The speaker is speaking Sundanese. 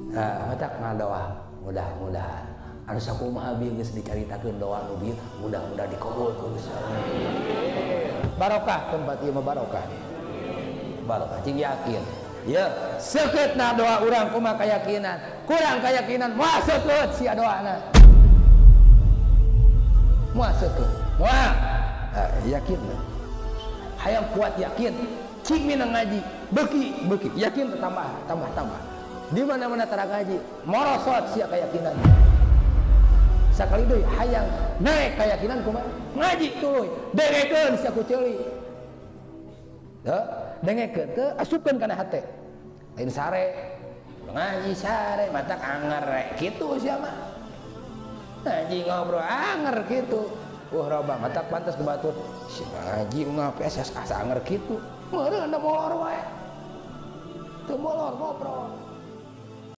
Nah, matak ngadoa mudah-mudahan anu sakumaha bieu geus dicaritakeun doa nu bieu mudah-mudahan dikabul ku Gusti Allah. Barokah tempat ieu mah barokah. Barokah cing yakin. Ya, seukeutna doa urang kumaha keyakinan, kurang keyakinan moal seukeut sia doana. Moal seukeut. Moal. Yakin. Hayang kuat yakin, cing minang ngaji, beuki beuki yakin tambah tambah tambah. Di mana-mana tara ngaji, morosot sia keyakinan. Sakali deui hayang naik keyakinan kumaha? Ngaji tuluy, dengekeun sia ku ceuli. Teu, dengekeun teu asupkeun kana hate. Lain sare, ngaji sare matak anger kitu sia mah. Ngaji ngobrol anger kitu. Wah roba matak pantas ke batur. Si ngaji ngapes asa anger kitu. Meureun da molor wae. Teu molor ngobrol.